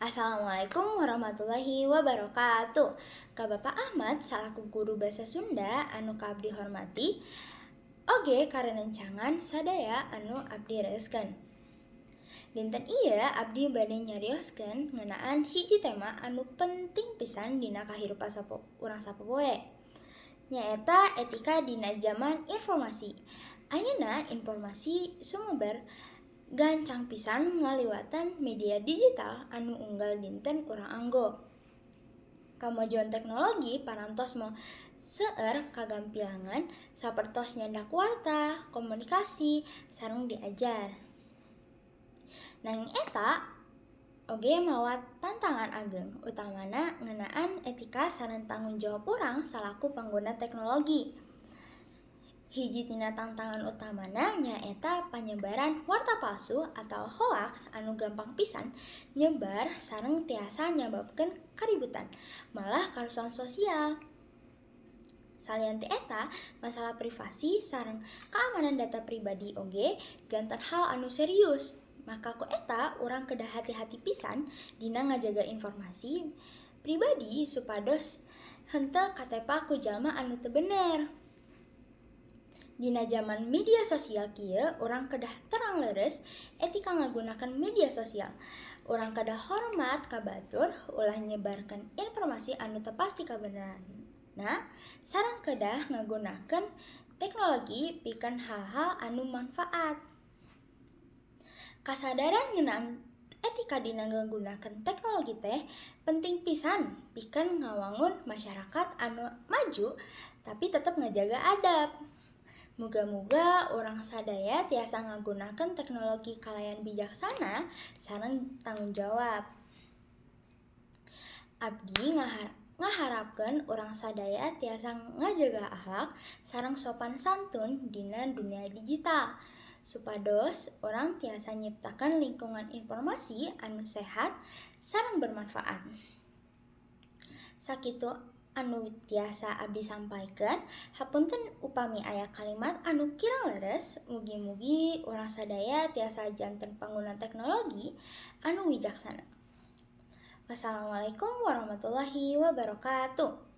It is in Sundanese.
Assalamualaikum warahmatullahi wabarakatuh. Ka Bapak Ahmad salaku guru bahasa Sunda anu ku abdi hormati, oge ka rencangan sadaya anu abdi raoskeun. Dinten ieu abdi bade nyarioskeun ngeunaan hiji tema anu penting pisan dina kahirupan urang sapopoe, nyaeta etika dina jaman informasi. Ayeuna informasi sumebar gancang pisan ngaliwatan media digital anu unggal dinten urang anggo. Kamajuan teknologi parantos mawa seueur kagampilangan sapertos nyandak warta, komunikasi, sareng diajar. Nanging eta oge mawa tantangan ageng, utamana ngeunaan etika sareng tanggung jawab urang salaku pangguna teknologi. Hiji tina tantangan utamana nyaeta panyebaran warta palsu atawa hoaks anu gampang pisan nyebar sareng tiasa nyababkeun kaributan, malah karusuhan sosial. Salian ti eta, masalah privasi sareng kaamanan data pribadi oge janten hal anu serius. Maka ku eta urang kedah hati-hati pisan dina ngajaga informasi pribadi supados henteu katepa ku jalma anu teu bener. Dina jaman media sosial kieu, urang kedah terang leres etika ngagunakeun media sosial. Urang kedah hormat ka batur, ulah nyebarkeun informasi anu teu pasti kabeneranna, sareng kedah ngagunakeun teknologi pikeun hal-hal anu manfaat. Kasadaran ngeunaan etika dina ngagunakeun teknologi teh penting pisan pikeun ngawangun masyarakat anu maju tapi tetep ngajaga adab. Muga-muga urang sadaya tiasa ngagunakeun teknologi kalayan bijaksana sareng tanggung jawab. Abdi ngaharapkeun urang sadaya tiasa ngajaga akhlak sareng sopan santun dina dunia digital, supados urang tiasa nyiptakeun lingkungan informasi anu sehat sareng bermanfaat. Sakitu anu tiasa abdi sampaikan. Hapunten upami aya kalimat anu kirang leres. Mugi-mugi urang sadaya tiasa janten pangguna teknologi anu wijaksana. Wassalamualaikum warahmatullahi wabarakatuh.